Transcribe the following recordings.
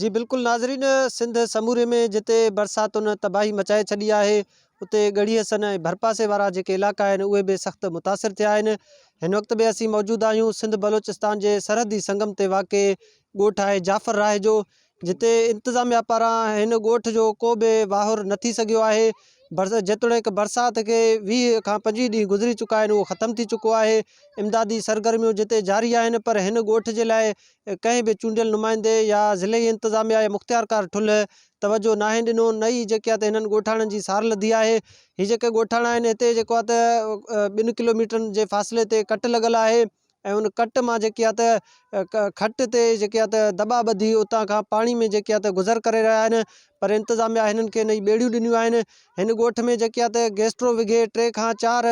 جي بلڪل ناظرين سنڌ سموري ۾ جتي برساتن تباهي مچائي ڇڏي آهي اتي ڳڙهي حسن ۽ ڀرپاسي وارا جيڪي علائقا آهن اهي به سخت متاثر ٿيا آهن هن وقت به اسين موجود آهيون سنڌ بلوچستان جي سرحدي سنگم تي واقع ڳوٺ آهي جعفر راهي جو جتي انتظاميا پاران هن ڳوٺ جو ڪو به واهر نه ٿي سگهيو آهي جيتوڻيڪ برسات کي 20 کان 25 ڏينهن گذري چڪا آهن اهو ختم ٿي چڪو آهي امدادي سرگرميون جتي جاري آهن پر هن ڳوٺ جي لاء ڪنهن به چونڊيل نمائندي يا ضلعي انتظاميا يا مختيارڪار ٺلهه توجهه ناهي ڏنو نه ئي جيڪي آهي ته هنن ڳوٺاڻن جي سار لڌي آهي هي جيڪي ڳوٺاڻا آهن هتي جيڪو آهي ته ٻن ڪلوميٽرن جي فاصلي تي ڪٽ لڳل آهي ۽ ان ڪٽ مان جيڪي آهي ته کٽ تي جيڪي آهي ته دٻا ٻڌي اتان کان پاڻي ۾ جيڪي آهي ته گذر ڪري رهيا آهن پر انتظاميا هنن کي نه ئي ٻيڙيون ڏنيون آهن هن ڳوٺ ۾ جيڪي آهي ته گيسٽرو وگهي ٽي کان چار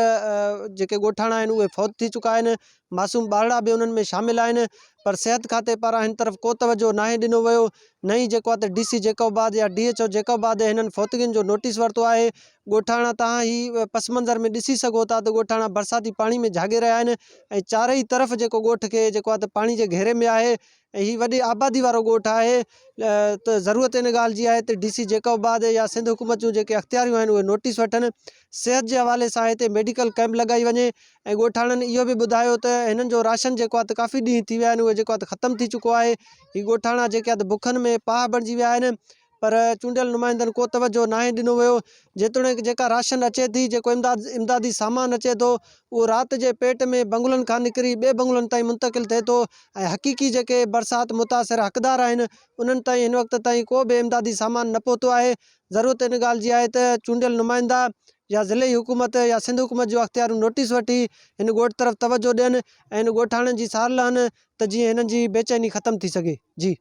جيڪي ڳوٺاڻا آهن اهي فوت ٿي چڪا آهن معصوم ٻارڙا به انهن ۾ شامل آهن پر صحت کاتي پاران هن طرف ڪو توجهه ناهي ڏنو ويو نه ئي جيڪو آهي ته ڊي سي جيڪب آباد يا ڊي ايڇ او جيڪب آباد هنن فوتگين جو نوٽيس ورتو آهي ڳوٺاڻا تهان هي پس منظر ۾ ڏسي سگهو ٿا ته ڳوٺاڻا برساتي پاڻي ۾ جهاڳي رهيا آهن ۽ چارئي طرف جيڪو ڳوٺ کي جيڪو آهي ته پاڻي جي گهيري ۾ آهي ۽ هي وڏي آبادي وارو ڳوٺ آهي ته ضرورت ان ڳالهه جي آهي ته ڊي سي جيڪب آباد يا سنڌ حڪومت جون جيڪي اختياريون آهن اهي نوٽيس وٺن صحت جي حوالي سان هتي ميڊيڪل ڪئمپ لڳائي وڃي ۽ ڳوٺاڻن اهو به ٻڌايو ته هنن جو راشن جيڪو آهي ته ڪافي ڏينهن ٿي ويا آهن اهو جيڪو آهي ته ختم ٿي چڪو آهي هي ڳوٺاڻا جيڪي آهي ته بکن ۾ پاهه بڻجي ويا آهن پر چونڊيل نمائندن ڪو توجهه ناهي ڏنو ويو، جيتوڻيڪ جيڪا راشن اچي ٿي، جيڪو امداد امدادي سامان اچي ٿو، اهو رات جي پيٽ ۾ بنگلن کان نڪري ٻئي بنگلن تائين منتقل ٿئي ٿو ۽ حقيقي جيڪي برسات متاثر حقدار آهن، انهن تائين هن وقت تائين ڪو به امدادي سامان نه پهتو آهي، ضرورت ان ڳالهه جي آهي ته چونڊيل نمائندا يا ضلعي حڪومت يا سنڌ حڪومت جون اختياريون نوٽيس وٺي هن ڳوٺ طرف توجهه ڏين ۽ هن ڳوٺاڻن جي سار لهن ته جيئن هنن جي بيچيني ختم ٿي سگهي. جي.